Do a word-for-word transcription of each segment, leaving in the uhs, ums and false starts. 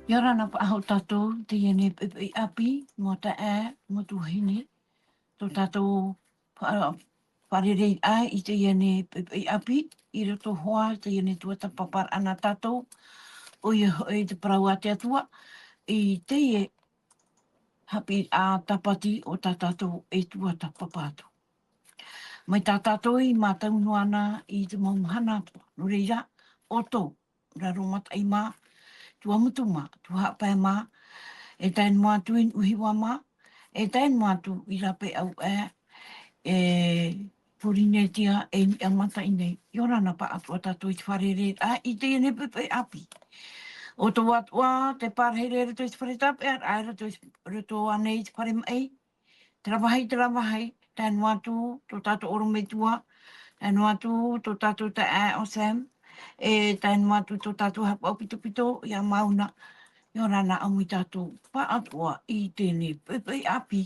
ʻIa ora na paʻaha tātou, teie nei poʻipoʻi ʻāpī, mau taeaʻe, mau tuahine, tō tātou fa-, fārereiraʻa i teie nei poʻipoʻi ʻāpī, i roto hoʻi teie nei tuatāpaparaʻa nā tātou, ʻoia hoʻi te parau a te Atua, i teie haʻapiʻiraʻa tāpati o tā tātou e tuatāpapa atu. Mai tā tātou i mātau noa na i te mau mahana atoʻa. Nō reira, ʻoutou, raro mataʻi mā, Tuamotu mā, Tuhaʻa Pae mā, e tae noa atu i Nuʻuhiva mā, e tae noa atu i Rapeʻau aʻe, e Porinetia, e Niʻa Mataʻi nei. ʻIa ora na paʻatoʻa tātou i te fārereiraʻa i teie nei poʻipoʻi ʻāpī. ʻOutou atoʻa, tē pārahi ra i roto i te fare tāpeʻaraʻa, i roto i, roto ānei i te fare maʻi, terā vāhi, terā vāhi, tae noa atu tō tātou ʻorometua, tae noa atu tō tātou taeaʻe ʻo Sam, e tae noa atu tō tātou haʻapaʻo pitopito iā Mauna. ʻIa ora na ʻamu ia tātou paʻatoʻa i teie nei poʻipoʻi ʻāpī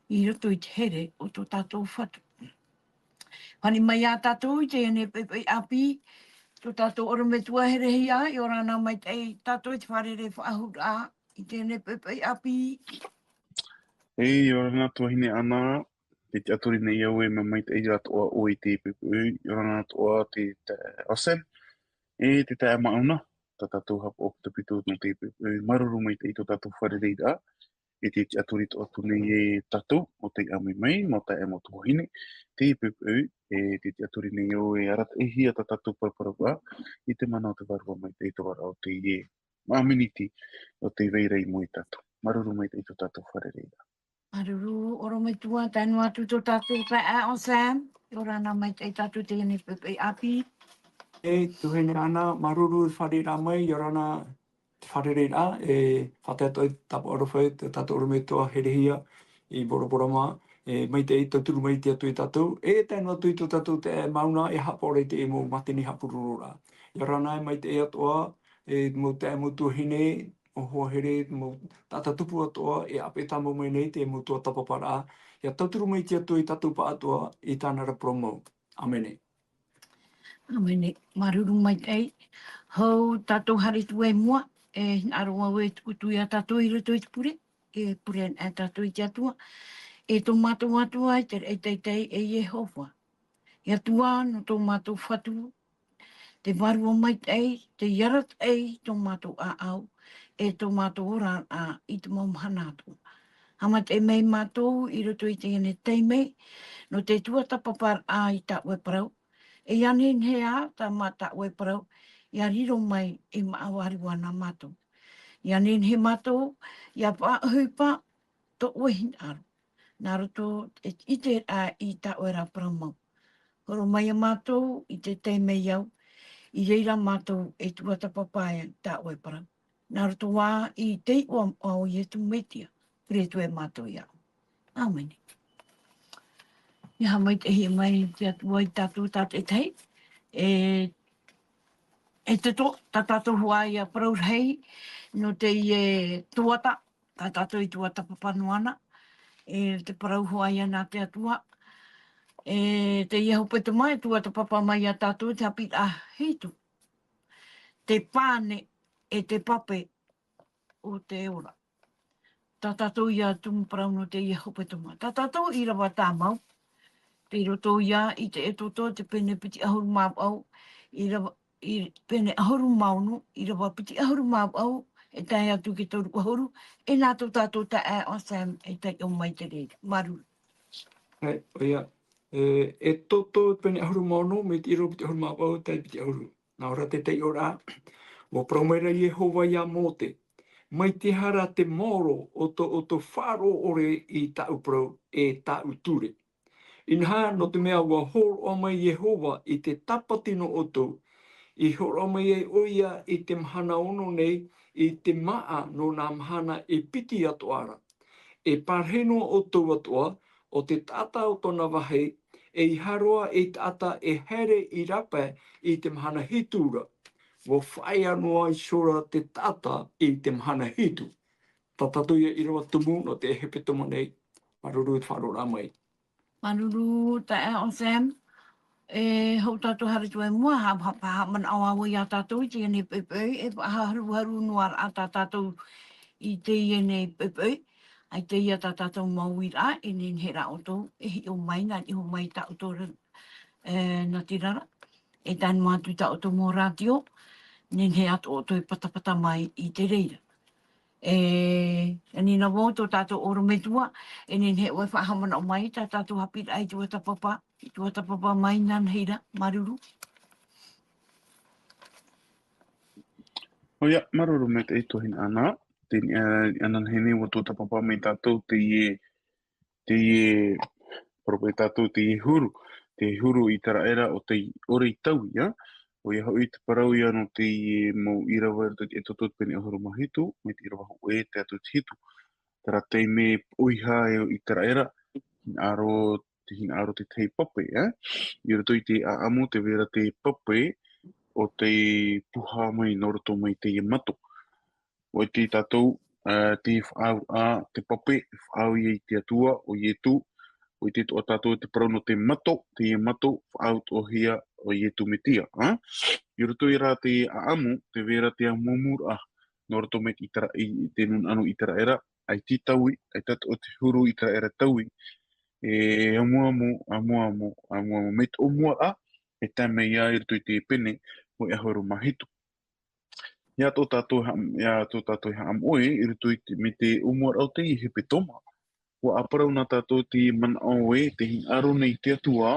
i roto i te here o tō tātou Fatu. Pani mai ia tātou i teie nei poʻipoʻi ʻāpī, tō tātou ʻorometua Herehia, ʻia ora na maitaʻi tātou i te fārerei faʻahou ra i teie nei poʻipoʻi ʻāpī. E, ʻia ora na tuahine Ana, tē tiʻaturi nei au e mea maitaʻi atoʻa ʻoe i teie poʻipoʻi, ʻia ora na atoʻa te, te ʻo Sam, e te taeaʻe Mauna, tā tātou haʻapaʻo pitopito nō teie poʻipoʻi, māuruuru maitaʻi tō tātou fārereiraʻa, e tē tiʻaturi atoʻa atu nei e tātou, ʻo tei ʻāmui mai, mau taeaʻe mau tuahine, teie poʻipoʻi, e tē tiʻaturi nei au e arataʻihia tā tātou paraparau, i te mana o te Vārua Maitaʻi, te vārua o teie maʻa miniti o tei vai ra i mua ia tātou. Māuruuru maitaʻi tō tātou fārereiraʻa. Māuruuru ʻorometua, tae noa atu tō tātou taeaʻe ʻo Sam, ʻia ora na maitaʻi tātou i teie nei poʻipoʻi ʻāpī. E, tuahine Ana, māuruuru fārereiraʻa mai, ʻia ora na te fārereiraʻa, e, faʻatae atoʻa i te tāpaʻo aroha i tō tātou ʻorometua Herehia i Bora Bora mā, e, maitaʻi tauturu mai te Atua ia tātou, e tae noa atu i tō tātou taeaʻe Mauna, e haʻapaʻo ra i te mau mātini haʻapurororaʻa. ʻIa ora na e maitaʻi atoʻa, e mau taeaʻe mau tuahine, ʻo hoa here, mau taʻata tupu atoʻa, e ʻāpeʻe tāmau mai nei te mau tuatāpaparaʻa, ʻia tauturu mai te Atua ia tātou paʻatoʻa i tāna ra parau mau. ʻĀmene. ʻĀmene. Māuruuru maitaʻi. Hou tātou haere atu i mua, e hinaʻaro au e tuʻu atu ia tātou i roto i te pure, e pure anaʻe tātou i te Atua. E tō mātou Atua, e te raʻi teitei, e Iehova. E Atua, nō tō mātou Fatu, te Vārua Maitaʻi, tei arataʻi i tō mātou ʻāʻau, e tō mātou oraraʻa i te mau mahana atoʻa. Haʻamaitaʻi mai mātou i roto i teie nei taime, nō te tuatāpaparaʻa i tā ʻoe parau. E ʻia nehenehe ā tā mā-, tā ʻoe parau, ʻia riro mai ei māʻa vārua nā mātou. ʻIa nehenehe mātou, ʻia faʻaʻohipa tō ʻoe hinaʻaro. Nā roto i te ʻiteraʻa i tā ʻoe ra parau mau. Horo mai ia mātou i te taime i au, i reira mātou e tuatāpapa ai i tā ʻoe parau. Nā roto ā i te iʻoa o Iesu Mesia, pure atu e mātou iāʻu. ʻĀmene. ʻIa haʻamaitaʻihia mai te Atua ia tātou tātaʻitahi. E, e te tō, tā tātou hoʻi ia parau rahi, nō teie tuatāpapa, tā tātou i tuatāpapa noa na, e te parau hoʻi ia nā te Atua, e teie hepetoma e tuatāpapa mai ia tātou te haʻapiʻiraʻa hitu, te pane e te pape o te ora. Tā tātou ia tumu parau nō teie hepetoma. Tā tātou ʻīrava tāmau, tei roto ia i te Exodo, te pene piti ʻahuru mā vaʻu, ʻīrava, i pene ʻahuru mā ono, ʻīrava piti ʻahuru mā vaʻu, e tae atu i te toru ʻahuru, e nā tō tātou taeaʻe ʻo Sam e taiʻo mai te reira. Māuruuru. E, ʻoia, e, Exodo pene ʻahuru mā ono, mai te ʻīrava piti ʻahuru mā vaʻu, tae piti ʻahuru. Nā ʻō ra te taiʻoraʻa, ʻua parau mai ra Iehova ia Mōte, mai te aha ra te maoro o tō ʻoutou faʻaroʻo ʻore i tāʻu parau, e tāʻu ture. Inaha, nō te mea ʻua hōroʻa mai Iehova i te tāpati nō ʻoutou, i hōroʻa mai ai ʻoia i te mahana ono nei, i te māʻa nō nā mahana e piti atoʻa ra. E pārahi noa ʻoutou atoʻa, ʻo te taʻata ʻo tōna vāhi, ʻeiaha roa ei taʻata e haere i rāpae i te mahana hitu ra. ʻUa faʻaea noa iho ra te taʻata i te mahana hitu. Tā tātou ia ʻīrava tumu nō te hepetoma nei, māuruuru i te faʻaroʻoraʻa mai. Māuruuru taeaʻe ʻo Sam. E hou tātou haere atu i mua, ha, ha, ha, manaʻo ā vau ia tātou i teie nei poʻipoʻi, e faʻaharuharu noa ra tā tātou i teie nei poʻipoʻi, ʻaita i teie tā tātou mau uiraʻa, e nehenehe rā ʻoutou, e hiʻo mai, nā, hiʻo mai tā ʻoutou ra, e, nā te reira, e tae noa atu tā ʻoutou mau rātio, nehenehe atoʻa ʻoutou e patapata mai i te reira. E, ani nā vau tō tātou ʻorometua, e nehenehe ʻoe e faʻahaʻamanaʻo mai, tā tātou haʻapiʻiraʻa i tuatāpapa, i tuatāpapa mai nānahi ra, māuruuru. ʻOia, māuruuru maitaʻi e tuahine Ana, te, e, ananahi nei ʻua tuatāpapa mai tātou teie, teie, parau paʻi tātou teie huru, te huru o ʻĪteraʻera ʻo tei ʻore i taui, ʻa? ʻOia hoʻi te parau ia nō teie mau ʻīrava i roto i te Exodo te pene ʻahuru mā hitu, mai te ʻīrava hōʻē tae atu i te hitu. Terā taime poʻihā e ʻo ʻĪteraʻera, hinaʻaro, te hinaʻaro te tahi pape, ʻa? I roto i te ʻāʻamu, tē vai ra te pape ʻo tei puha mai nō roto mai teie mato. ʻOia tātou, ā, te faʻaau, ā, te pape, faʻaau ia i te Atua, ʻo Ietu, ʻoia atoʻa tātou te parau nō te mato, teie mato, faʻaau atoʻahia ʻo Ietu Metia, ā? I roto ia rā te ʻāʻamu, tē vai ra te amuamuraʻa, nō roto mai te ʻĪtera-, i, i te nūnaʻa nō ʻĪteraʻera, ʻaita i taui, ʻaita atoʻa te huru ʻĪteraʻera taui, e amuamu, amuamu, amuamu, mai te ʻōmuaraʻa, e tae mai ia i roto i te pene, hōʻē ʻahuru mā hitu. Ia tō tātou ha-, ia tō tātou haʻamoʻe, i roto i te, mai te ʻōmuaraʻa o te hepetoma. ʻUa parau nā tātou te manaʻo ē, te hinaʻaro nei te Atua,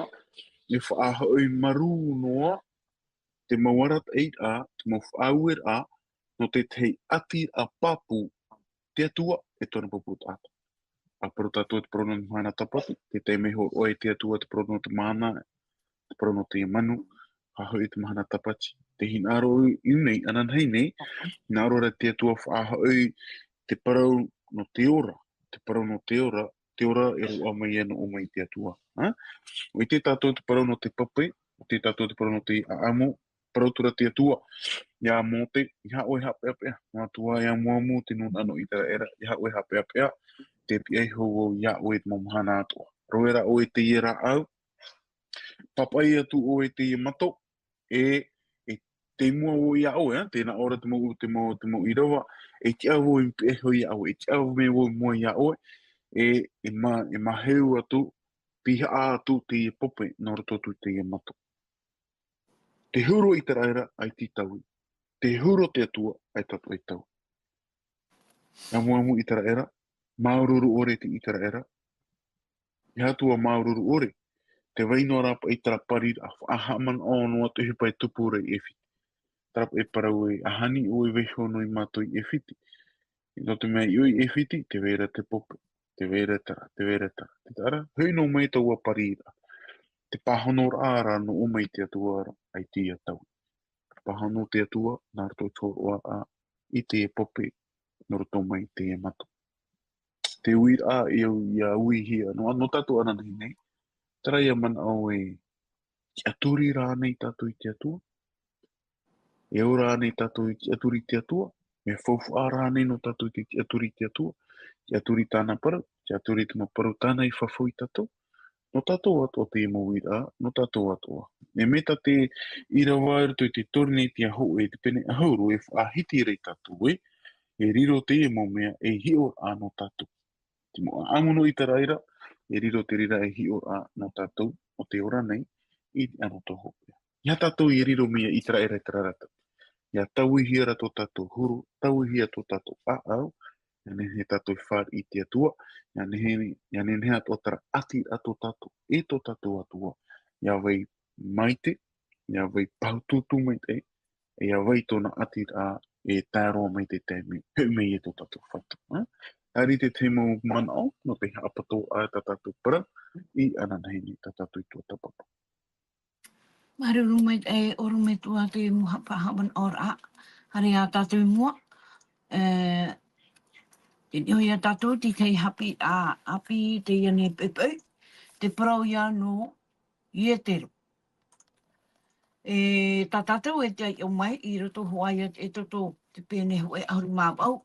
e faʻahoʻi marū noa, te mau arataʻiraʻa, te mau faʻaueraʻa, nō te tahi ʻatiraʻa pāpū, te Atua, e tōna pāpū taʻata. ʻA parau tātou te parau nō te mahana tāpati, te taime hōroʻa e te Atua te parau nō te mahana, te parau nō te manu, faʻahoʻi te mahana tāpati. Te hinaʻaro i nei, ananahi nei, hinaʻaro ra te Atua faʻahoʻi te parau nō te ora, te parau nō te ora, te ora e roaʻa mai ia nō ʻō mai te Atua. Ha? ʻOia tātou te parau nō te pape, ʻoia tātou te parau nō te ʻāʻamu, parau atu ra te Atua, ia Mōte, ʻeiaha ʻoe e haʻapeʻapeʻa, nō te Atua e amuamu te nūnaʻa nō ʻĪteraʻera, ʻeiaha ʻoe e haʻapeʻapeʻa, tē piʻi ai hoʻi vau ia ʻoe i te mau mahana atoʻa. Roa rā ʻoe i teie rāʻau, pāpaʻi atu ʻoe i teie mato, e, e tei mua vau ia ʻoe, ā, tē nā ʻō ra te mau, te mau, te mau ʻīrava, e tiʻa vau e pihaʻi iho ia ʻoe, e tiʻa mai vau i mua ia ʻoe, e, e mā-, e māheu atu, pihaʻa atu teie pape, nō roto atu i teie mato. Te huru o ʻĪteraʻera, ʻaita i taui. Te huru o te Atua, ʻaita atoʻa e taui. Amuamu ʻĪteraʻera, māuruuru ʻore te ʻĪteraʻera. ʻEiaha atu ā māuruuru ʻore, tē vai noa ra paʻi terā pariraʻa, faʻahaʻamanaʻo noa atu e pae tupu ra i ʻAifiti. Terā paʻi parau ē, ʻa hani ʻoe e vaiiho noa ia mātou i ʻAifiti. Nō te mea i ʻō i ʻAifiti, tē vai ra te pape, tē vai ra terā, tē vai ra terā, tē vai ra terā. Hoʻi noa mai taua pariraʻa. Te pāhonoraʻa ra nō ʻō mai te Atua ra, ʻaita ia taui. Pāhono te Atua, nā roto i te hōroʻaraʻa, i te pape, nō roto mai teie mato. Te uiraʻa, ia, ia uihia, nō, nō tātou ananahi nei, terā ia manaʻo ē, tiʻaturi rānei tātou i te Atua? E ora rānei tātou i tiʻaturi i te Atua? E faufaʻa rānei nō tātou i te tiʻaturi i te Atua? Tiʻaturi i tāna parau, tiʻaturi i te mau parau tāna i fafau ia tātou? Nō tātou atoʻa te mau uiraʻa, nō tātou atoʻa. E mai tā te ʻīrava i roto i te Torinetia hōʻē, te pene ʻahuru, e faʻahiti ra ia tātou ē, e riro teie mau mea ei hiʻoraʻa nō tātou. Te mau ʻāʻamu nō ʻĪteraʻera, e riro te reira ei hiʻoraʻa nō tātou, ʻo tē ora nei, i te anotau hopeʻa. ʻEiaha tātou e riro mai ia ʻĪteraʻera i terā ra ʻātaʻi. ʻIa tauihia ra tō tātou huru, tauihia tō tātou ʻāʻau, ʻia nehenehe tātou e fāriʻi i te Atua, ʻia nehenehe, ʻia nehenehe atoʻa terā ʻatiraʻa tō tātou, e tō tātou Atua, ʻia vai maite, ʻia vai pahūtūtū maitaʻi, e ʻia vai tōna ʻatiraʻa, e tae roa mai te taime, hoʻi mai ia tō tātou Fatu, ā? Terā te tahi mau manaʻo, nō te haʻapatoʻa tā tātou parau, i ananahi nei tā tātou i tuatāpapa. Māuruuru maitaʻi, e ʻorometua te mau haʻapaʻo haʻamanaʻoraʻa, haere ā tātou i mua, e, te niʻa ia tātou, te tahi haʻapiʻiraʻa ʻāpī, teie nei poʻipoʻi, te parau ia nō Ietero. E, tā tātou e taiʻo mai, i roto hoʻi ia te Exodo, te pene hōʻē ʻahuru mā vaʻu,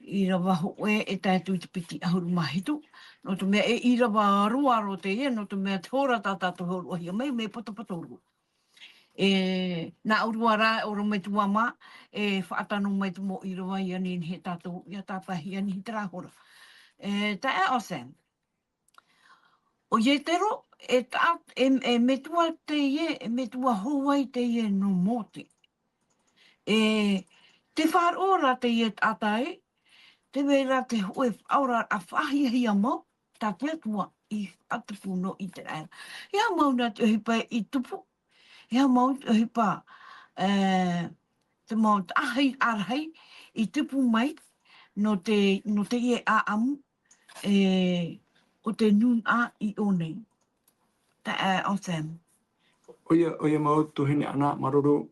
ʻīrava hōʻē e tae atu i te piti ʻahuru mā hitu, nō te mea e ʻīrava roa roa teie, nō te mea te hora tā tātou e hōroʻahia mai, mea potopoto roa. E, nā ʻōrua rā, ʻorometua mā, e faʻatano mai te mau ʻīrava ʻia nehenehe tātou ʻia tāpaehia i terā hora. E, taeaʻe Sam. ʻO Ietero, e taʻa-, e, e metua teie, e metua hōʻē teie nō Mōte. E, tē faʻaroʻo ra teie taʻata ē, tē vai ra te hōʻē faʻaoraraʻa faʻahiahia mau, tā te Atua i faʻatupu nō ʻĪteraʻera. E aha mau nā te ʻohipa i tupu, e aha mau te ʻohipa, e, te mau taʻahiraʻa rahi i tupu mai nō te, nō teie ʻāʻamu, e, ʻo te nūnaʻa i ʻō nei. Taeaʻe Sam. ʻOia, ʻoia mau tuahine Ana, māuruuru.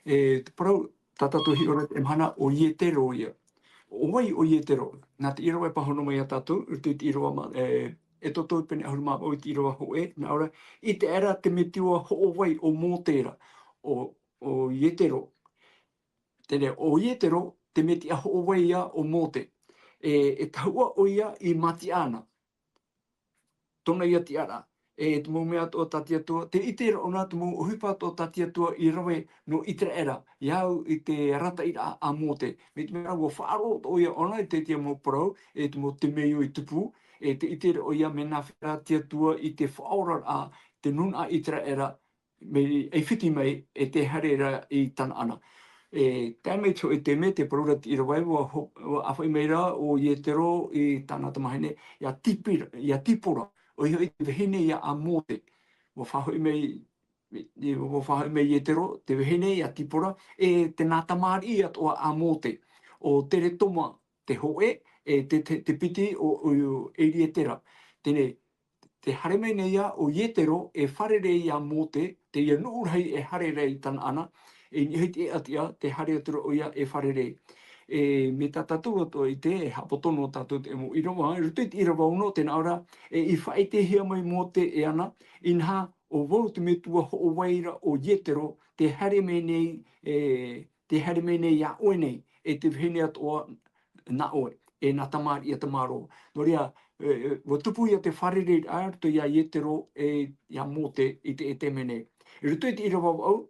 E, te parau, tā tātou hiʻo ra i teie mahana, ʻo Ietero ïa. ʻO vai ʻo Ietero? Nā te ʻīrava e pāhono mai ia tātou, i roto i te ʻīrava mā-, e, Exodo pene ʻahuru mā vaʻu i te ʻīrava hōʻē, nā ʻō ra, ʻĪteraʻera te metua hōʻē o Mōte ra, ʻo, ʻo Ietero. Teie, ʻo Ietero, te metua hōʻē ïa o Mōte. E, e tahua ʻoia i Matiana. Tōna ïa tiʻaraʻa. E te mau mea atoʻa tā te Atua, tē ʻite ra ʻōna te mau ʻohipa atoʻa tā te Atua i rave nō ʻĪteraʻera, ʻia au i te arataʻiraʻa a Mōte. Mai te mea rā, ʻua faʻaroʻo atoʻa ïa ʻōna i te, te mau parau, e te mau temeio i tupu, e tē ʻite ra ʻoia mea nāfea rā te Atua i te faʻaoraraʻa, te nūnaʻa ʻĪteraʻera, mai ʻAifiti mai, e tē haere ra i Tanaana. E tae mai te hōʻē taime, tē parau ra te ʻīrava ē, ʻua ho-, ʻua ʻāfaʻi mai ra ʻo Ietero i tāna tamahine, ia Tipira-, ia Tipora, ʻoia hoʻi te vahine ïa a Mōte. ʻUa faʻahoʻi mai, i, ʻua faʻahoʻi mai Ietero, te vahine ia Tipora, e te nā tamariʻi atoʻa a Mōte, ʻo Teretoma te hōʻē, e te, te, te piti ʻo, ʻo Elietera. Teie, tē haere mai nei ïa ʻo Ietero e fārerei ia Mōte, teie nuʻu rahi e haere ra i Tanaana, e i niʻa i te ʻēʻa tiʻa, tē haere atu ra ʻoia e fārerei. E, mai tā tātou atoʻa i ʻite, e haʻapoto noa tātou i te mau ʻīrava, i roto i te ʻīrava ono, tē nā ʻō ra, e i faʻaʻitehia mai Mōte e ana, inaha, ʻo vau te metua hōʻē ra ʻo Ietero, tē haere mai nei, e, tē haere mai nei iā ʻoe nei, e te vahine atoʻa nā ʻoe, e nā tamariʻi a te Maro. Nō reira, e, e, ʻua tupu ïa te fārereiraʻa i roto iā Ietero e iā Mōte i te, i te mea nei. I roto i te ʻīrava vaʻu,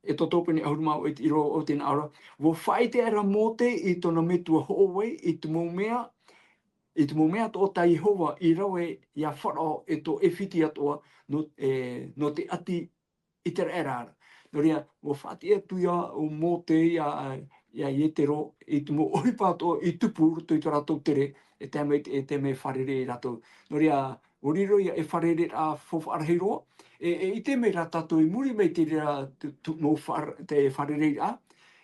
Exodo pene ʻahuru mā vaʻu i te ʻīrava vaʻu tē nā ʻō ra, ʻua faʻaʻite ra Mōte i tōna metua hōʻē, i te mau mea, i te mau mea atoʻa tā Iehova i rave iā Faraō e tō ʻAifiti atoʻa nō, e, nō te ʻati ʻĪteraʻera ra. Nō reira, ʻua faʻatiʻa atu ïa ʻo Mōte iā, iā Ietero i te mau ʻohipa atoʻa i tupu i roto i tō rātou tere, e tae mai, e tae mai e fārerei rātou. Nō reira, ʻua riro ïa e fārereiraʻa faufaʻa rahi roa, e, e ʻite mai rā tātou i muri mai i te reira tu-, tu-, mau fā-, te fārereiraʻa,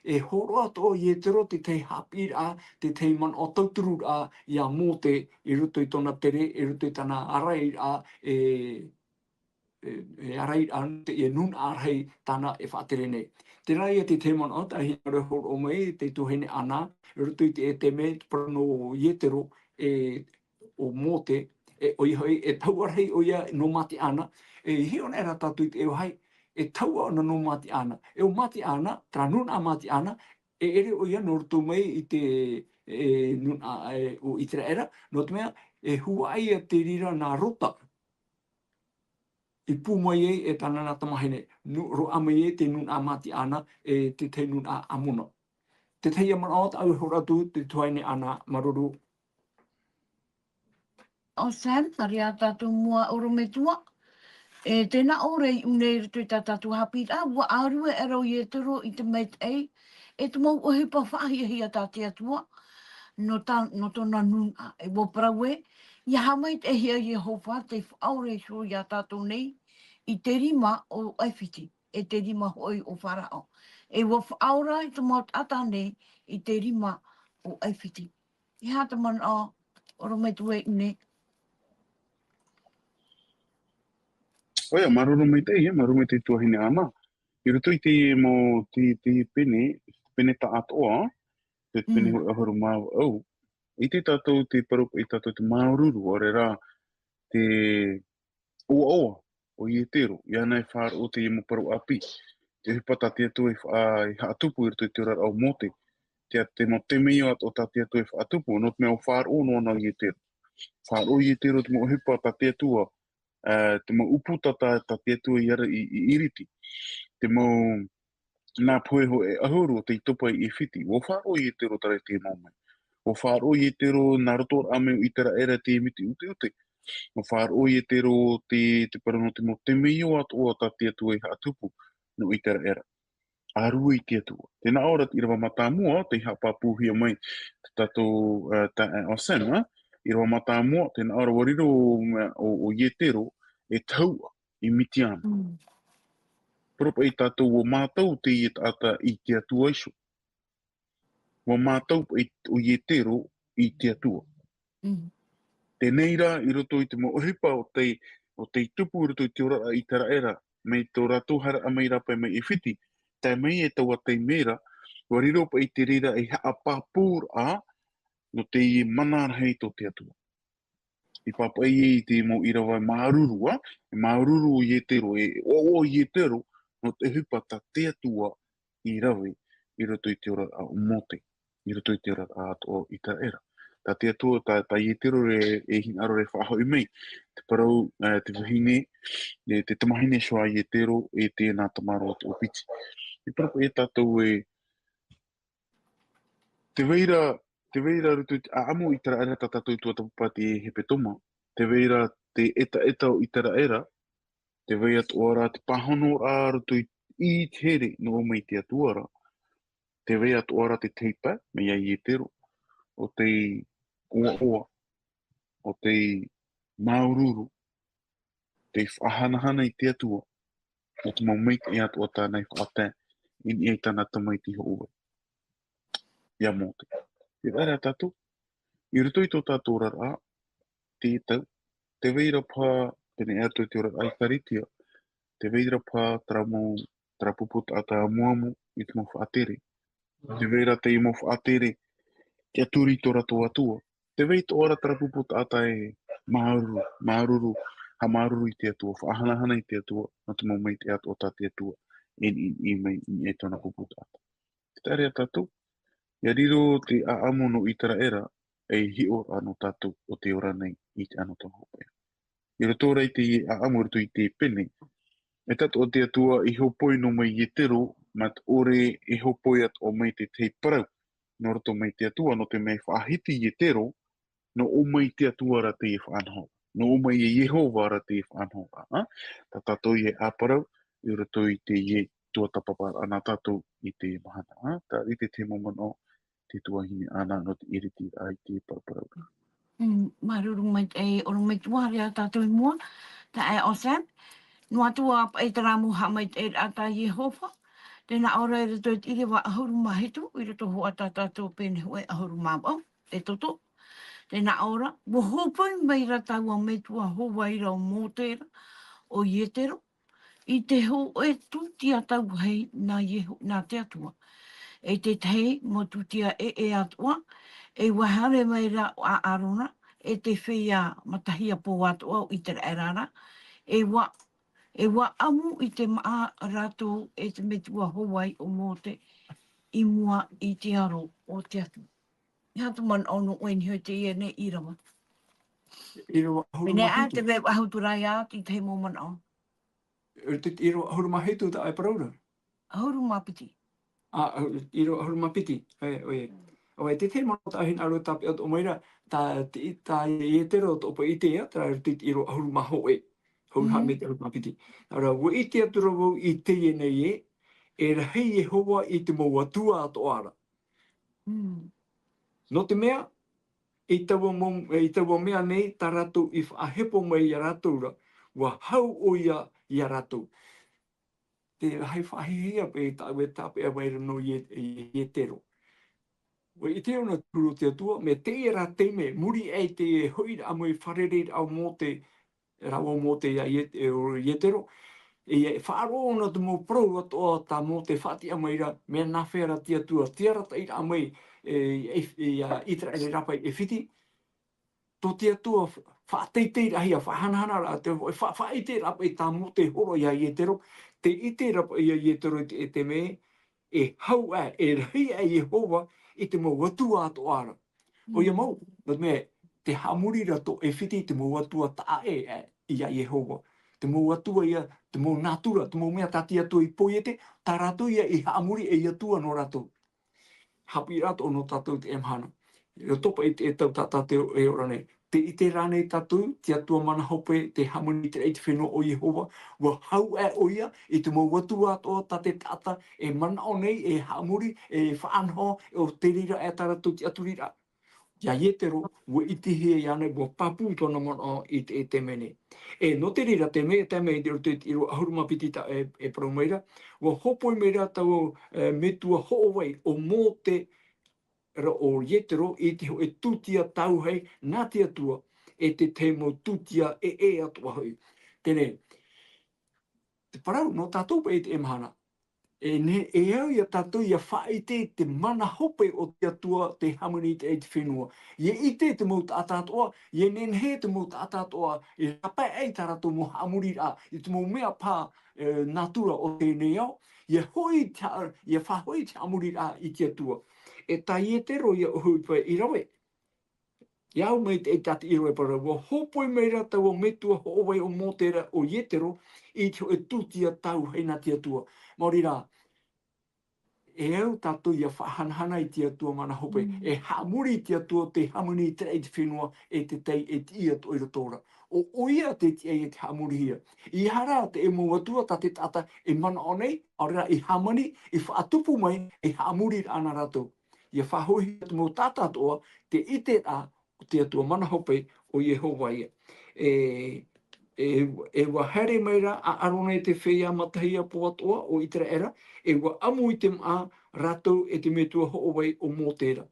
e hōroʻa atoʻa ʻo Ietero te tahi haʻapiʻiraʻa, te tahi manaʻo tautururaʻa iā Mōte i roto i tōna tere, i roto i tāna ārairaʻa, e, e, e ārai, a, teie nūnaʻa rahi tāna e faʻatere nei. Terā ïa te tahi manaʻo, tā hinaʻaro e hōroʻa mai, te tuahine Ana, i roto i te, e te mea, te parau nō Ietero, e, ʻo Mōte, e, ʻoia hoʻi, e taua rahi ʻoia nō Matiana, e hiʻo ana rā tātou i te vāhi, e taua ʻōna nō Matiana. E ʻo Matiana, terā nūnaʻa Matiana, e ʻere ʻoia nō roto mai i te, e, nūnaʻa, e, o ʻĪteraʻera, nō te mea, e huaʻai ïa te reira nā Rota. I pū mai ai e tāna nā tamahine, nō roaʻa mai ai te nūnaʻa Matiana, e te tahi nūnaʻa Amona. Te tahi ïa manaʻo tāʻu e hōroʻa atu, te tuahine Ana, māuruuru. ʻO Sam, haere ā tātou mua ʻorometua. E, tē nā ʻō ra i ʻō nei i roto i tā tātou haʻapiʻiraʻa, ʻua ʻārue ra ʻo Ietero i te maitaʻi, e te mau ʻohipa faʻahiahia tā te Atua, nō tā, nō tōna nūnaʻa. E ʻua parau ē, ʻia haʻamaitaʻihia Iehova, tē faʻaora iho iā tātou nei, i te rima o ʻAifiti, e te rima hoʻi o Faraō. E ʻua faʻaora i te mau taʻata nei, i te rima o ʻAifiti. E aha te manaʻo, ʻorometua i ʻō nei? ʻOia, māuruuru maitaʻi, e, māuruuru maitaʻi tuahine Ana. I roto i te mau, te, te pene, te pene tāʻatoʻa, te pene Mm. hōʻē ʻahuru mā vaʻu. ʻAita tātou te parau, ʻaita tātou te māuruuru, ʻaore rā, te ʻoaʻoa o Ietero, ʻia ʻōna e faʻaroʻo teie mau parau ʻāpī. Te ʻohipa tā te Atua i fa-, i haʻatupu i roto i te oraraʻa o Mōte. te, te mau temeio atoʻa tā te Atua i faʻatupu, nō te mea ʻua faʻaroʻo noa na Ietero. Faʻaroʻo Ietero te mau ʻohipa tā te Atua, ā, te mau ʻūputa tā, tā te Atua i ara-, i, i ʻIriti. Te mau nā pohe hōʻē ʻahuru o tei topa i ʻAifiti. ʻUa faʻaroʻo Ietero terā i te mau mea. ʻUa faʻaroʻo Ietero nā roto rā mai o ʻĪteraʻera te miti ʻuteʻute. ʻUa faʻaroʻo Ietero te, te parau nō te mau temeio atoʻa tā te Atua i faʻatupu nō ʻĪteraʻera. ʻA rua i te Atua. Tē nā ʻō ra te ʻīrava mātāmua, tei haʻapāpūhia mai tā tātou, ā, taeaʻe Sem, ā? ʻĪrava mātāmua, tē nā ʻō ra ʻua riro, ā, ʻo, ʻo Ietero e tahuʻa i Mitiana. Mm. Parau paʻi tātou ʻua mātau teie taʻata i te Atua iho. ʻUa mātau paʻi ʻo Ietero i te Atua. Mm. Teie rā, i roto i te mau ʻohipa o tei, o tei tupu i roto i te oraraʻa ʻĪteraʻera, mai tō rātou haereraʻa mai rā paʻi mai ʻAifiti, tae mai i taua taime ra, ʻua riro paʻi te reira e haʻapāpūraʻa nō teie mana rahi tō te Atua. I pāpaʻi i te mau ʻīrava māuruuru, ā, e māuruuru ʻo Ietero, e ʻoaʻoa ʻo Ietero, nō te ʻohipa tā te Atua i rave i roto i te oraraʻa o Mōte, i roto i te oraraʻa atoʻa o ʻĪteraʻera. Tā te Atua, tā, tā Ietero e, e hinaʻaro e faʻahoʻi mai, te parau, ā, te vahine, e, te tamahine iho a Ietero, e te nā tamaroa atoʻa piti. E parau paʻi ia tātou e, tē vai ra, tē vai ra roto i te ʻāʻamu o ʻĪteraʻera tā tātou tuatāpapa te hepetoma, tē vai ra te ʻetaʻeta o ʻĪteraʻera, tē vai atoʻa ra te pāhonoraʻa roto i, i te here nō ʻō mai te Atua ra, tē vai atoʻa ra te tahi pae, mai ia Ietero, ʻo tei ʻoaʻoa, ʻo tei māuruuru, tei faʻahanahana i te Atua, nō te mau maitaʻi atoʻa tāna i faʻatae, i niʻa i tāna tamaiti hoʻovai. Ia Mōte. Tē vai ra tātou, i roto i tō tātou oraraʻa, te tau, tē vai ra paha, pēnei atu i te oraraʻa ʻĒkālesia, tē vai ra paha terā mau, terā pupu taʻata amuamu i te mau faʻatere. Tē vai ra te mau faʻatere, ʻia turi i tō rātou Atua. Tē vai atoʻa ra terā pupu taʻata e māuruuru, māuruuru, haʻamāuruuru i te Atua, faʻahanahana i te Atua, nō te mau maitaʻi atoʻa tā te Atua, e, i, i, mai, i, e tōna pupu taʻata. Tē vai ra tātou, ʻia riro te ʻāʻamu nō ʻĪteraʻera, ei hiʻoraʻa nō tātou ʻo tē ora nei i te anotau hopeʻa. I roto rā i te ʻāʻamu, i roto i te pene, e tātou ʻo te Atua i hōpoi noa mai Ietero, mā te ʻore e hōpoi atoʻa mai te tahi parau, nō roto mai te Atua, nō te mea faʻahiti Ietero, nō ʻō mai te Atua rā teie faʻanahoraʻa. Nō ʻō mai ia Iehova rā teie faʻanahoraʻa, ā? Tā tātou ia e ʻāparau, i roto i teie tuatāpaparaʻa nā tātou i teie mahana, ā? Terā te mau manaʻo, te tuahine Ana nō te ʻiritiraʻa i te paraparau. Mm, māuruuru maitaʻi, ʻorometua, haere ā tātou i mua, taeaʻe Sem. Noa atu ā paʻi terā mau haʻamaitaʻiraʻa tā Iehova. Tē nā ʻō ra i roto i te ʻīrava ʻahuru mā hitu, i roto hoʻi tā tātou pene hōʻē ʻahuru mā vaʻu, e toto. Tē nā ʻō ra, ʻua hōpoi mai ra taua metua hōvai ra ʻo Mōte ra, ʻo Ietero, i te hōʻē tūtia tauvahi nā Ieho-, nā te Atua. E te tahi mau tūtia ʻē, ʻē atoʻa, e ʻua haere mai ra ʻo ʻĀrona, e te feiā matahiapo atoʻa o ʻĪteraʻera ra, e ʻua, e ʻua ʻamu i te māʻa rātou e te metua hōvai ʻo Mōte i mua i te aro o te Atua. E aha tō manaʻo nō ʻoe i niʻa i teie nei ʻīrava? ʻĪrava ʻahuru mā hitu. Pēnei ā te vaiiho atu ra ia i te mau manaʻo. E te ʻīrava ʻahuru mā hitu taeaʻe Paraura? ʻAhuru mā piti. Ā, ʻīrava ʻahuru mā piti. E, ʻoia. ʻOia, te tahi manaʻo tā hinaʻaro tāpeʻa atoʻa mai ra, tā, te, tā Ietero atoʻa paʻi i ʻite ia, terā i roto i te ʻīrava ʻahuru mā hōʻē. Hou Mm. haʻamata ʻahuru mā piti. Nā reira, ʻua ʻite atu ra vau i teie nei ē, e rahi Iehova i te mau atua atoʻa ra. Mm. Nō te mea, i taua mau, i taua mea nei, tā rātou i faʻahepo mai ia rātou ra, ʻua hau ʻoia ia rātou. Te rahi faʻahiahia paʻi tāʻu e tāpeʻa mai ra nō Ie-, Ietero. ʻUa ʻite ʻōna te huru o te Atua, mea teie rā taime, muri aʻe i te hoʻiraʻa mai, fārereiraʻa o Mōte, rāua ʻo Mōte ia Ie-, e, ʻo Ietero, e, e faʻaroʻo ʻōna te mau parau atoʻa tā Mōte faʻatiʻa mai ra, mea nāfea rā te Atua, te arataʻiraʻa mai, e, e, e, ia ʻĪteraʻera paʻi i ʻAifiti, tō te Atua fa-, faʻateiteiraʻahia, faʻahanahanaraʻa, te fa-, faʻaʻiteraʻa paʻi tā Mōte i hōroʻa ia Ietero, tē ʻite ra paʻi ia Ietero i te, i te mea, e hau aʻe, e rahi aʻe Iehova i te mau atua atoʻa ra. ʻOia mau, nō te mea, te haʻamori ra tō ʻAifiti i te mau atua taʻa ʻē, ʻē, ia Iehova. Te mau atua ia, te mau nātura, te mau mea tā te Atua i poiete, tā rātou ia i haʻamori ei atua nō rātou. Haʻapiʻiraʻa atoʻa nō tātou i teie mahana. I roto paʻi i te tau tā tātou e ora nei. Tē ʻite ra nei tātou, te Atua mana hope, tē hāmani i te raʻi i te fenua ʻo Iehova, ʻua hau aʻe ʻoia i te mau atua atoʻa tā te taʻata e manaʻo nei, e haʻamori, e faʻanaho, ʻo te reira aʻe tā rātou tiʻaturiraʻa. Ia Ietero, ʻua ʻitehia iāna, ʻua pāpū tōna manaʻo i te, i te mea nei. E, nō te reira, te mea, te mea i roto i te ʻīrava ʻahuru mā piti tā e, e parau mai ra, ʻua hōpoi mai ra taua, e, metua hoʻovai ʻo Mōte ra ʻo Ietero i te hōʻē tūtia tauhai nā te Atua, e te tahi mau tūtia ʻē, ʻē atoʻa hoʻi. Teie, te parau, nō tātou paʻi i teie mahana. E ne, e au ia tātou ia faʻaʻite i te mana hope o te Atua tē hāmani i te, i te fenua. Ia ʻite te mau taʻata atoʻa, ia nehenehe te mau taʻata atoʻa, e rāpae ai tā rātou mau haʻamoriraʻa, i te mau mea paha, e, nātura o teie nei ao, ia hoʻi te ha-, ia faʻahoʻi te haʻamoriraʻa i te Atua. E tā Ietero ia ʻohipa i rave. Ia au mai te, tā te ʻīrava e parau, ʻua hōpoi mai ra taua metua hoʻovai ʻo Mōte ra ʻo Ietero i te hōʻē tūtia tauhai nā te Atua. Maori rā, e au tātou ia faʻahanahana i te Atua mana hope, Mm. e haʻamori i te Atua tē hāmani i te raʻi i te fenua e te tai e tiʻi atoʻa i roto ra. ʻO, ʻoia tē tiʻa ia tē haʻamorihia. ʻEiaha rā te mau atua tā te taʻata e manaʻo nei, ʻaore rā i hāmani, i faʻatupu mai, e haʻamoriraʻa nā rātou. Ia faʻahoʻihia te mau taʻata atoʻa, te ʻiteraʻa o te Atua mana hope ʻo Iehova ia. E, e, e ʻua haere mai ra ʻo ʻĀrona e te feiā matahiapo atoʻa o ʻĪteraʻera, e ʻua ʻamu i te māʻa rātou e te metua hoʻovai ʻo Mōte ra,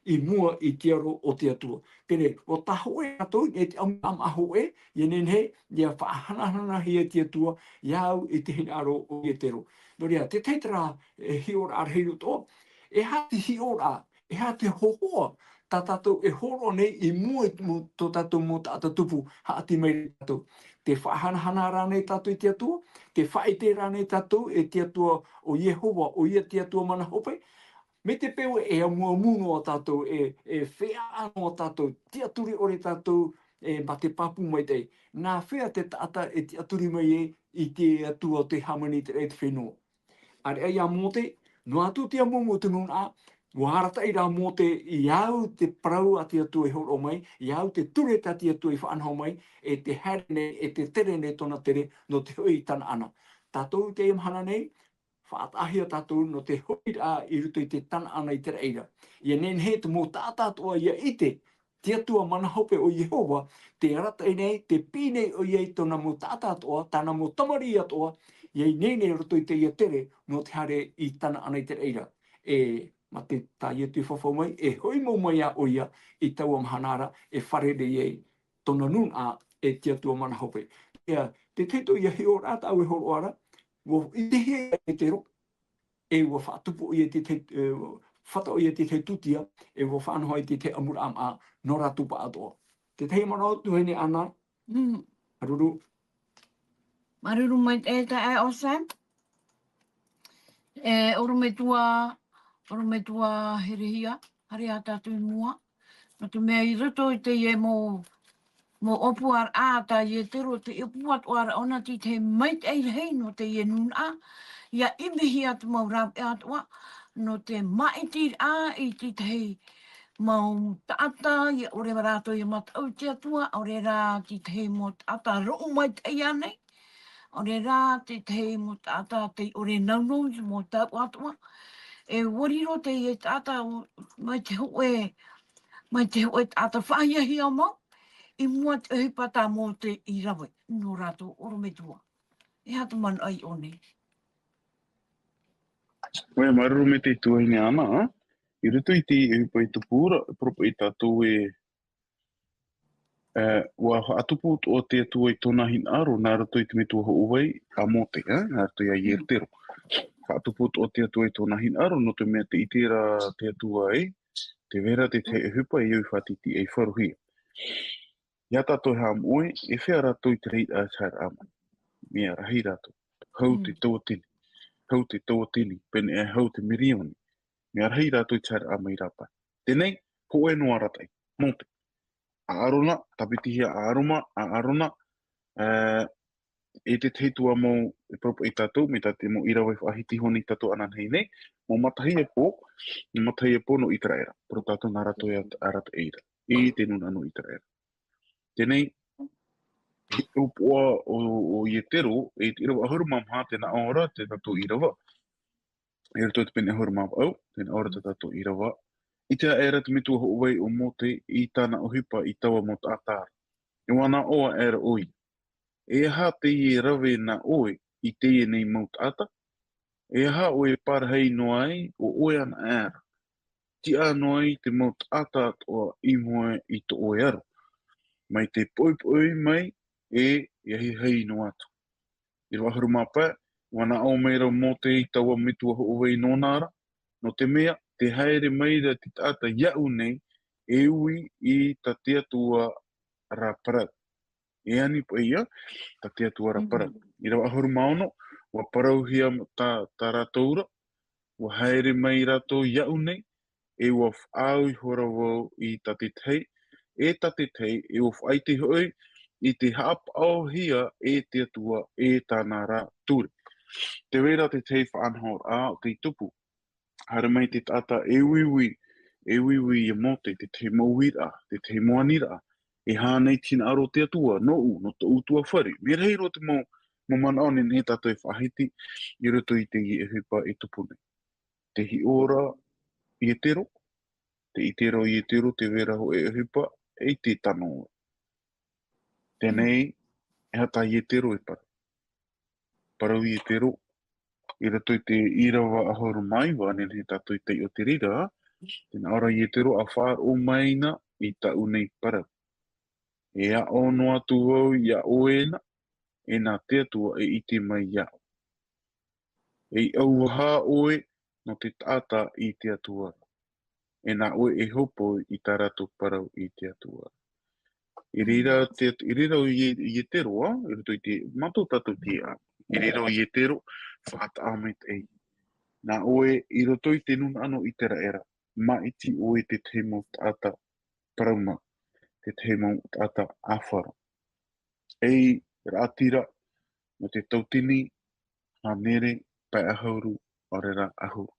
i mua i te aro o te Atua. Teie, ʻua tāhōʻē rātou, e te ʻamuraʻa māʻa hōʻē, ia nehenehe, ia faʻahanahanahia e te Atua, ia au i te hinaʻaro o Ietero. Nō reira, te tahi terā, e, hiʻoraʻa rahi roa atoʻa, e aha te hiʻoraʻa, e aha te hōhoʻa, tā tātou e hōroʻa nei i mua i te mau, tō tātou mau taʻata tupu, haʻati mai ra tātou. Tē faʻahanahana ra nei tātou i te Atua, tē faʻaʻite ra nei tātou e te Atua ʻo Iehova, ʻoia te Atua mana hope, mai te peu e amuamu noa tātou, e, e feʻaʻa noa tātou, tiʻaturi ʻore tātou, e, mā te pāpū maitaʻi. Nā hea te taʻata e tiʻaturi mai ai i te Atua tē hāmani i te raʻi i te fenua? ʻĀreʻa ia Mōte, noa atu te amuamu o te nūnaʻa, ʻua arataʻi rā Mōte, ia au te parau a te Atua i hōroʻa mai, ia au te ture tā te Atua i faʻanaho mai, e tē haere nei, e tē tere nei tōna tere, nō te hoʻi i Tanaana. Tātou i teie mahana nei, faʻataʻahia tātou nō te hoʻiraʻa i roto i te Tanaana i te raʻi ra. Ia nehenehe te mau taʻata atoʻa ia ʻite, te Atua mana hope ʻo Iehova, tē arataʻi nei, tē piʻi nei ʻoia i tōna mau taʻata atoʻa, tāna mau tamariʻi atoʻa, ia ineine i roto i teie tere, nō te haere i Tanaana i te raʻi ra. E, mā te, tā Ietu i fafau mai, e hoʻi mau mai ā ʻoia i taua mahana ra, e fārerei ai tōna nūnaʻa e te Atua mana hope. Ia, te tahi atu ia hiʻoraʻa tāʻu e hōroʻa ra, ʻua ʻitehia e Petero, e ʻua faʻatupu ʻoia i te tahi, e, fata ʻoia i te tahi tūtia, e ʻua faʻanaho i te tahi ʻamuraʻa māʻa nō rātou pāʻatoʻa. Te tahi manaʻo tuahine Ana, Mm. māuruuru. Māuruuru maitaʻi e taeaʻe Sam. E, ʻorometua, ʻorometua Herehia, haere ā tātou i mua. Nō te mea i roto i teie mau, mau ʻōpuaraʻa tā Ietero, te ʻōpua atoʻa ra ʻōna te tahi maitaʻi rahi nō teie nūnaʻa, ia ʻimihia te mau rāveʻa atoʻa, nō te māʻitiraʻa i te tahi mau taʻata, ia ʻore rātou ia mataʻu i te Atua, ʻaore rā te tahi mau taʻata roʻu maitaʻi ānei, ʻaore rā te tahi mau taʻata tei ʻore naunau i te mau tau atoʻa. E ʻua riro teie taʻata o, mai te hōʻē, mai te hōʻē taʻata faʻahiahia mau, i mua i te ʻohipa tā Mōte i rave, nō rātou ʻorometua. E aha te manaʻo i ʻō nei? ʻOia, māuruuru maitaʻi tuahine Ana, ā? I roto i te ʻohipa i tupu ra, e parau paʻi tātou e, e, ʻua faʻatupu atoʻa te Atua i tōna hinaʻaro, nā roto i te metua hoʻovai a Mōte, ā? Nā roto ia Mm. Ietero. Faʻatupu atoʻa te Atua i tōna hinaʻaro, nō te mea tē ʻite ra te Atua ē, tē vai ra te tahi ʻohipa e au i faʻatītīʻaifahia. Ia tātou e haʻamoʻe, e fea rātou i te reira e haere mai. Mea rahi rātou. Hau te Mm. tauatini. Hau te tauatini. Pēnei e hau te mirioni. Mea rahi rātou i te haereraʻa mai rāpae. Teie, hōʻē noa arataʻi. Mōte. ʻĀrona, tāpitihia ʻo ʻĀrona, ʻo ʻĀrona, ā, e te tahi atu mau, e parau paʻi tātou, mai tā te mau ʻīrava i faʻahiti iho nei tātou ananahi nei, mau matahiti e pō, mau matahiti e pō nō ʻĪteraʻera. Parau tātou nā rātou e at-, arataʻi ra. I te nūnaʻa nō ʻĪteraʻera. Teie, i te ʻōpuaʻa ʻo, ʻo Ietero, e te ʻīrava ʻahuru mā maha, tē nā ʻō ra, te tātou ʻīrava. I roto i te pene ʻahuru mā vaʻu, tē nā ʻō ra tā tātou ʻīrava. ʻIte aʻera te metua hoʻovai o Mōte i tāna ʻohipa i taua mau taʻata ra. E ʻua nā ʻō aʻera ʻoia. E aha teie rave nā ʻoe i teie nei mau taʻata? E aha ʻoe e parahi noa ai, ʻo ʻoe anaʻe ra? Tiʻa noa ai te mau taʻata atoʻa i mua i tō ʻoe aro. Mai te poʻipoʻi mai, e, e ahiahi noa atu. ʻĪrava ʻahuru mā pae, ʻua nā ʻō mai ra Mōte i taua metua hoʻovai nōna ra, nō te mea, tē haere mai ra te taʻata iāʻu nei, e ui i tā te Atua ra parau. E ani paʻi ia, tā te Atua ra parau. Mhm. ʻĪrava ʻahuru mā ono, ʻua parauhia tā, tā rātou ra, ʻua haere mai rātou iāʻu nei, e ʻua faʻaau ihora vau i tā te tahi, e tā te tahi, e ʻua faʻaʻite hoʻi i te haʻapaʻohia e te Atua e tāna ra ture. Tē vai ra te tahi faʻanahoraʻa ʻo tei tupu. Haere mai te taʻata e uiui, e uiui ia Mōte, te tahi mau uiraʻa, te tahi mau aniraʻa, e aha nei te hinaʻaro o te Atua, nōʻu, nō tōʻu ʻutuāfare. Mea rahi roa te mau, mau manaʻo e nehenehe tātou e faʻahiti, i roto i teie ʻohipa e tupu nei. Tē hiʻo ra Ietero, tē ʻite ra Ietero tē vai ra hōʻē ʻohipa, e ʻite tano ra. Teie, e aha tā Ietero e parau. Parau Ietero, i roto i te ʻīrava ʻahuru mā iva, e nehenehe tātou i taiʻo i te reira, tē nā ʻō ra Ietero, ʻa faʻaroʻo mai na i tāʻu nei parau. E aʻo noa atu vau iā ʻoe na, e nā te Atua e ʻite mai iāʻu. E ʻauvaha ʻoe nō te taʻata i te Atua ra. E nā ʻoe e hōpoi i tā rātou parau i te Atua ra. I reira te, i reira ʻo Ie-, Ietero, ā, i roto i te, mātou tātou te, ā, i reira ʻo Ietero, faʻataʻa maitaʻi. Nā ʻoe, i roto i te nūnaʻa nō ʻĪteraʻera, maʻiti ʻoe te tahi mau taʻata parau mau, te tahi mau taʻata ʻāfaro. Ei raʻatira, nō te tautini, hānere, pae ʻahuru, ʻaore rā ʻahuru.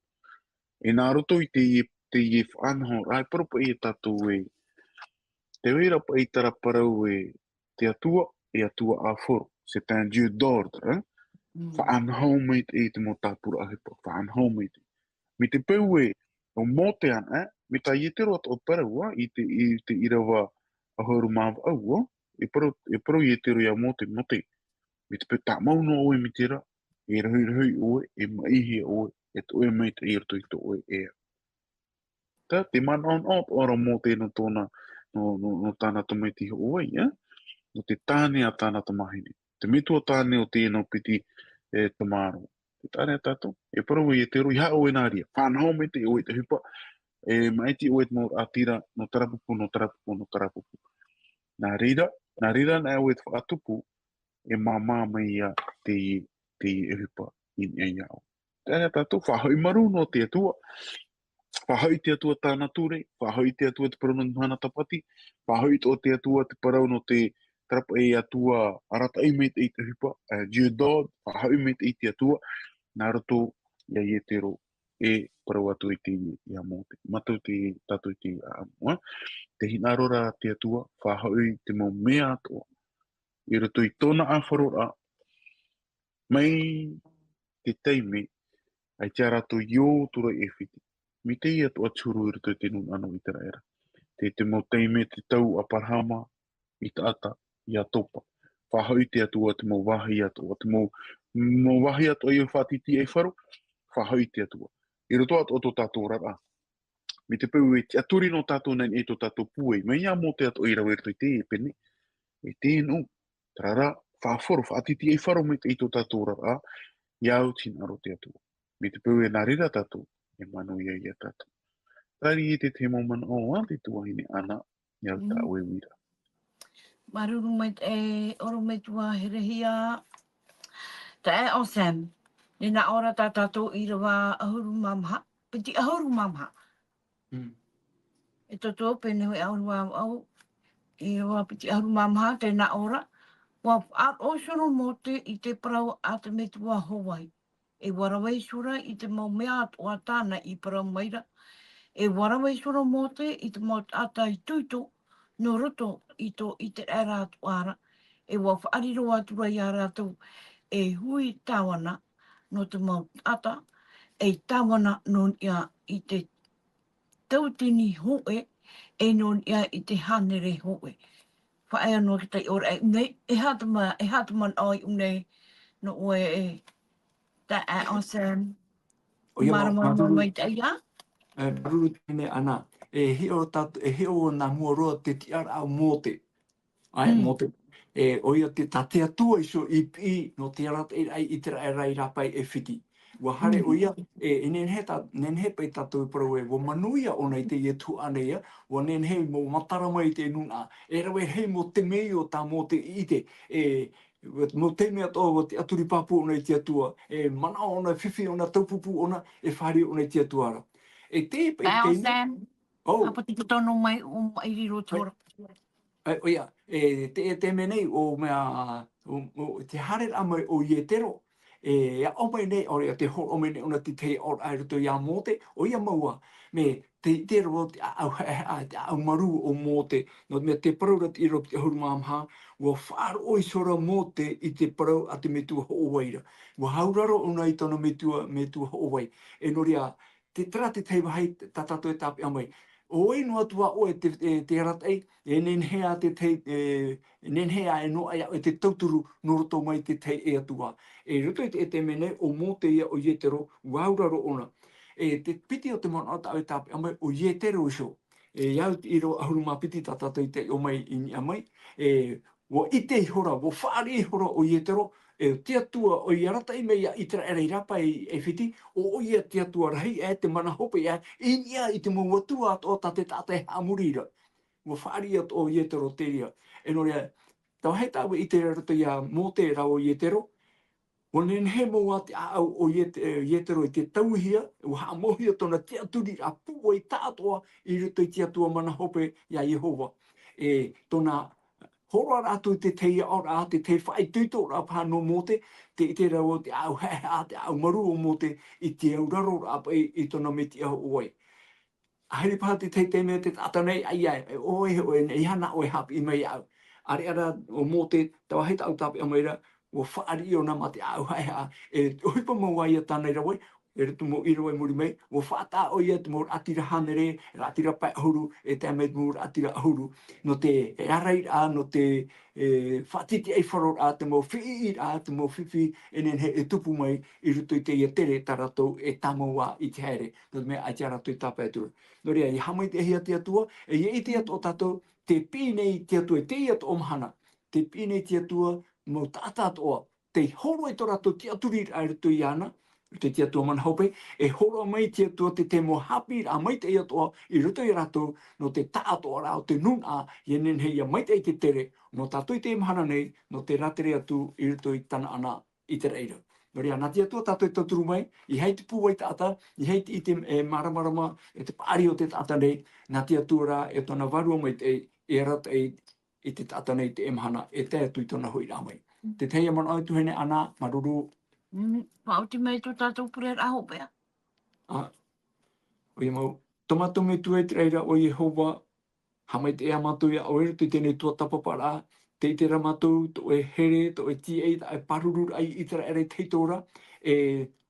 E nā roto i teie, teie faʻanahoraʻa, e parau paʻi ia tātou ē, tē vai ra paʻi terā parau ē, te Atua, e Atua ʻāfaro. C'est un Dieu d'ordre, hein? Mm. Faʻanaho maitaʻi te mau tāpura ʻohipa, faʻanaho maitaʻi. Mai te peu ē, ʻo Mōte anaʻe, mai tā Ietero atoʻa e parau, ā, i te, i te ʻīrava ʻahuru mā vaʻu, ā, e parau, e parau Ietero iā Mōte, Mōte, mai te peu tāmau noa ʻoe mai terā, e rohirohi ʻoe, e maʻihia ʻoe, e toʻe maitaʻi i roto i tō ʻoe ea. Tā te manaʻonaʻo atoʻa ra Mōte nō tōna, nō, nō, nō tāna tamaiti hoʻovai, ā? Nō te tāne a tāna tamāhine. Te metua tāne o teie nō piti, e, tamāroa. Tē ʻite ra tātou, e parau ʻo Ietero, ʻeiaha ʻoe nā reira. Faʻanaho maitaʻi ʻoe i te ʻohipa, e maʻiti ʻoe i te mau raʻatira, nō terā pupu, nō terā pupu, nō terā pupu. Nā reira, nā reira anaʻe ʻoe te faʻatupu, e māmā mai ia teie, teie ʻohipa i niʻa iāʻu. Tē ʻite ra tātou, faʻahoʻi marū noa te Atua, faʻahoʻi te Atua tāna ture, faʻahoʻi te Atua te parau nō te mahana tāpati, faʻahoʻi atoʻa te Atua te parau nō te, terā paʻi Atua arataʻi maitaʻi i te ʻohipa, ā, Dieu d'ordre, faʻahoʻi maitaʻi te Atua, nā roto iā Ietero e parau atu i te, iā Mōte. Mātou te, tātou te ʻāʻamu, ā? Tē hinaʻaro ra te Atua, faʻahoʻi te mau mea atoʻa. I roto i tōna ʻāfaroraʻa, mai te taime, ʻaita rātou i ō atu ra i ʻAifiti. Mai teie atoʻa te huru i roto i te nūnaʻa nō ʻĪteraʻera. Te, te mau taime, te tau o ʻAparahama, i taʻata, iā Topa. Faʻahoʻi te Atua te mau vāhi atoʻa, te mau, mau vāhi atoʻa i faʻatītīʻaifaro, faʻahoʻi te Atua. I roto atoʻa tō tātou oraraʻa. Mai te peu e tiʻaturi noa tātou nā niʻa i tō tātou pūai. Mai iā Mōte atoʻa i rave i roto i te pene. E te nuʻu, terā rā, faʻafaro, faʻatītīʻaifaro maitaʻi i tō tātou oraraʻa, ʻia au te hinaʻaro o te Atua. Mai te peu e nā reira tātou, e manuia ia tātou. Terā ia te tahi mau manaʻo a te tuahine Ana, ʻia au tā Mm. ʻoe uira. Māuruuru maitaʻi, ʻorometua Herehia. Taeaʻe Sam, e nā ʻō ra tā tātou ʻīrava ʻahuru mā maha. piti ʻahuru mā maha. Mm. E toto pene hoʻi ʻahuru mā vaʻu, e ua piti ʻahuru mā maha, tē nā ʻō ra. Ua faʻaroʻo iho ra Mōte i te parau a te Metua Hōvai. E ua rave iho ra i te mau mea atoʻa tāna i parau mai ra. E ua rave iho ra Mōte i te mau taʻata itoito nō roto i tō ʻĪteraʻera atoʻa ra. E ua faʻariro atu ra ia rātou e hui tāvana nō te mau taʻata, e tāvana nō niʻa i te tautini hōʻē, e nō niʻa i te hānere hōʻē. Faʻaea noa te taiʻoraʻa i ʻō nei, e aha te ma-, e aha te manaʻo i ʻō nei nō ʻoe e taeaʻe Sam. ʻOia, mā-, Mārama māuruuru. Mai te ia. E, māuruuru teie nei, Ana. E hiʻo tātou, e hiʻo nā mua roa te tiʻaraʻa o Mōte. ʻAe, Mm. Mōte. E, ʻoia te, tā te Atua iho i piʻi nō te arataʻiraʻa i ʻĪteraʻera i rāpae ʻAifiti. Ua haere Mm. ʻoia, e, e nehenehe tā, nehenehe paʻi tātou e parau ē, ua manuia ʻōna i teie tuhaʻa nei, ā, ua nehenehe mau matara mai i te nūnaʻa. E rave rahi mau taime o tā Mōte i ʻite, e, mau taime atoʻa ua tiʻaturi pāpū ʻōna i te Atua, e manaʻo ʻōna, fifi ʻōna, taupupū ʻōna, e fāriʻi ʻōna i te Atua ra. E te, e Taeaʻe teie nei Sam. Oh. Apa te tonu mai, ʻo mai riro te Hai. Hora. E, ʻoia, e, te, e te mea nei, ʻo mea, ʻo, ʻo, te haereraʻa mai o Ietero, e, e aʻo mai nei, ʻaore rā te hōroʻa mai nei ʻōna te tahi aʻoraʻa i roto ia Mōte, ʻoia mau ā, mea te, te ro, te ʻāʻau haʻehaʻa, te ʻāʻau marū o Mōte, nō te mea te parau ra te ʻīrava piti ʻahuru mā maha, ua faʻaroʻo iho ra Mōte i te parau a te Metua Hōvai ra. Ua auraro ʻōna i tōna Metua, Metua Hōvai. E nō reira, te, terā te tahi vāhi tā tātou e tāpeʻa mai. ʻO vai noa atu ā ʻoe te, e, te arataʻi, e nehenehe ā te tahi, e, e nehenehe ā e noaʻa ia ʻoe te tauturu nō roto mai te tahi e Atua. E roto i te, e te mea nei, ʻo Mōte ia ʻo Ietero, ua auraro ʻōna. E te piti o te manaʻo tā ʻoe e tāpeʻa mai, ʻo Ietero iho. E au te ʻīrava ʻahuru mā piti tā tātou i taiʻo mai i niʻa mai, e, ua ʻite ihora, ua fāriʻi ihora ʻo Ietero, e te Atua ʻoi arataʻi mai ia ʻĪteraʻera i rāpae ʻAifiti, ʻo ʻoia te Atua rahi aʻe, te mana hope aʻe, i niʻa i te mau atua atoʻa tā te taʻata e haʻamori ra. Ua fāriʻi atoʻa ʻo Ietero te reira. E nō reira, tē vai tāʻu e ʻite ra i roto ia Mōte rāua ʻo Ietero, ua nehenehe mau ā te ʻāʻau o Iet-, e, Ietero i te tauihia, ua haʻamauhia tōna tiʻaturiraʻa pūai taʻatoʻa i roto i te Atua mana hope ia Iehova. E, tōna hōroʻaraʻa atu i te tahi aʻoraʻa, te tahi faʻaitoitoraʻa paha nō Mōte, tē ʻite ra vau te ʻāʻau haʻehaʻa, te ʻāʻau marū o Mōte i te auraroraʻa paʻi i tōna Mesia Hōvai. ʻAhiri paha te tahi taime te taʻata nei, ʻaita, e, ʻoe, ʻoe, e, e aha na ʻoe e haʻapiʻi mai iāʻu. ʻĀreʻa rā ʻo Mōte, tē vai tāʻu e tāpeʻa mai ra, ua fāriʻi ʻōna mā te ʻāʻau haʻehaʻa, e ʻohipa mau ā ia tāna i rave, e roto mau ʻīrava i muri mai, ua faʻataʻa ʻoia i te mau raʻatira hānere, raʻatira pae ʻahuru, e tae mai te mau raʻatira ʻahuru, nō te ārairaʻa, nō te, e, faʻatitiʻaifaroraʻa, te mau fiʻiʻiraʻa, te mau fifi e nehenehe e tupu mai i roto i teie tere tā rātou e tāmau ā i te haere. Nō te mea ʻaita rātou i tāpae atu ra. Nō reira, ʻia haʻamaitaʻihia te Atua, e ʻia ʻite atoʻa tātou, tē piʻi nei te Atua i teie atoʻa mahana, tē piʻi nei te Atua, mau taʻata atoʻa, tē hōroʻa i tō rātou tiʻaturiraʻa i roto iāna, i roto i te Atua mana hope, e hōroʻa mai te Atua te tahi mau haʻapiʻiraʻa maitaʻi atoʻa i roto ia rātou, nō te taʻatoʻaraʻa o te nūnaʻa, ʻia nehenehe ʻia maitaʻi te tere, nō tātou i teie mahana nei, nō te rātere atu i roto i Tanaana ʻĪteraʻera. Nō reira, nā te Atua tātou e tauturu mai, ʻeiaha te pūai taʻata, ʻeiaha te, e, māramarama, e te paʻari o te taʻata nei, nā te Atua rā, e tōna Vārua Maitaʻi, e arataʻi i te taʻata nei i teie mahana, e tae atu i tōna hoʻiraʻa mai. Mm. Te tahi manaʻo e tuahine Ana, māuruuru. Mm, faʻaoti mai tō tātou pureraʻa hopeʻa. ʻĀ, ʻoia mau. Tō mātou Metua i te raʻi ra ʻo Iehova, haʻamaitaʻi ā mātou iā ʻoe i roto i teie tuatāpaparaʻa, tē ʻite ra mātou tō ʻoe here, tō ʻoe tīaʻi, tā ʻoe pārururaʻa i ʻĪteraʻera i te tau ra, e,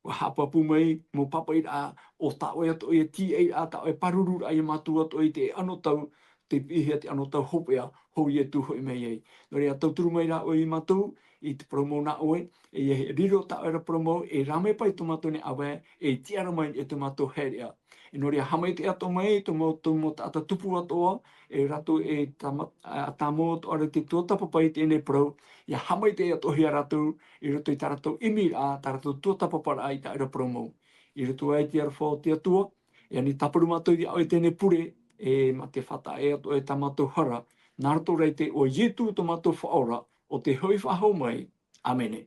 ʻua haʻapāpū mai, mau pāpaʻiraʻa, ʻo tā ʻoe atoʻa tīaʻiraʻa, tā ʻoe pārururaʻa iā mātou atoʻa i te anotau, tē piʻihia te anotau hopeʻa, hou Ietu hoʻi mai ai. Nō reira, tauturu mai rā ʻoe iā mātou, i te parau mau nā ʻoe, e, e riro tā ʻoe ra parau mau, e rāveʻa paʻi tō mātou nei ʻāvae, e tiʻa ra mai e tō mātou haereʻa. E nō reira, haʻamaitaʻi atoʻa mai, tō mau, tō mau taʻata tupu atoʻa, e rātou e tama-, a, tāmau atoʻa ra te tuatāpapa i teie parau, ʻia haʻamaitaʻi atoʻahia rātou, i roto i tā rātou ʻimiraʻa, tā rātou tuatāpaparaʻa i tā ʻoe ra parau mau. I roto aʻe i te aroha o te Atua, e ani tāparu mātou iā ʻoe teie pure, e mā te faʻataʻa atoʻa e tā mātou hara, nā roto rā i te iʻoa o Ietu tō mātou Faʻaora, ʻo tē hoʻi faʻahou mai. ʻĀmene.